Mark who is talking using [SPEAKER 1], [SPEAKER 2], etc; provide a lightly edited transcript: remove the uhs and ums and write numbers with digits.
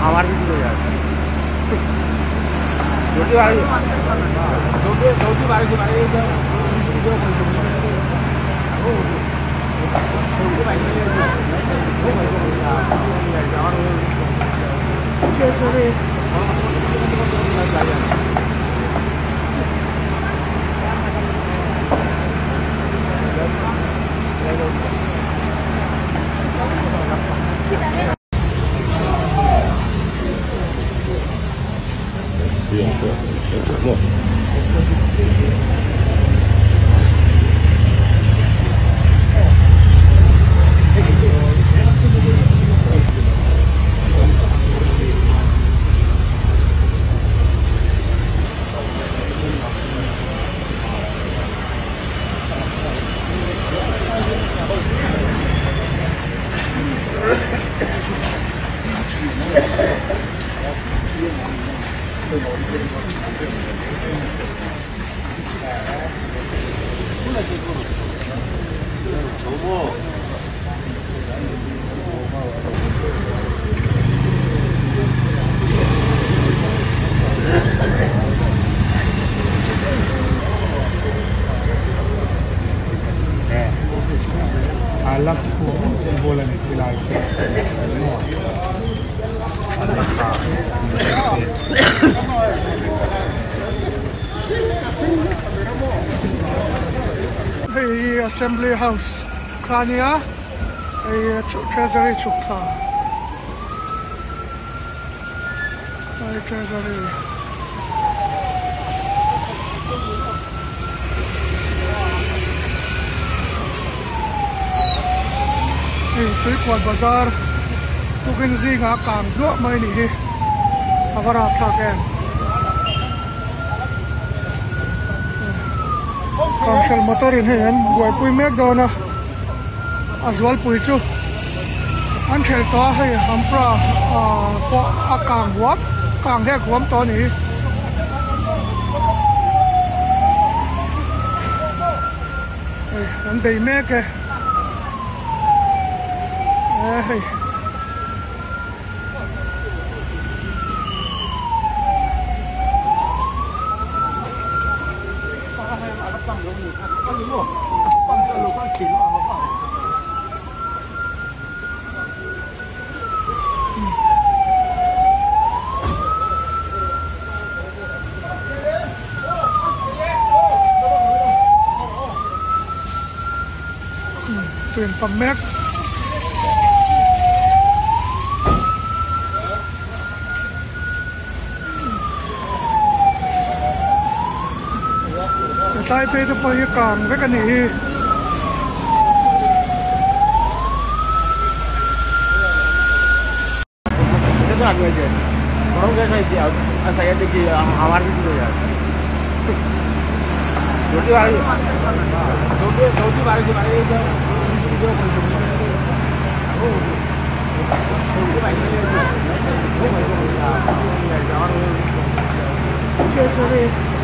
[SPEAKER 1] আমার কিছু
[SPEAKER 2] Treasury. Hei Assembly House kha ania hei Treasury chhuk thla hei Treasury hei Tuikual bazar tukin zingah kang hluah mai a nih hi a va rapthlak em. Kanghrel motor in hei an buaipui mek dawn a a zualpui chu an thelh tawh a hei hampra ah pawh a kang huam kang hek huam tawh a ni hei an bei mek e e hei. Tuyền tầm mét tlai phei te pawh hi kang vek a nih hi. Treasury.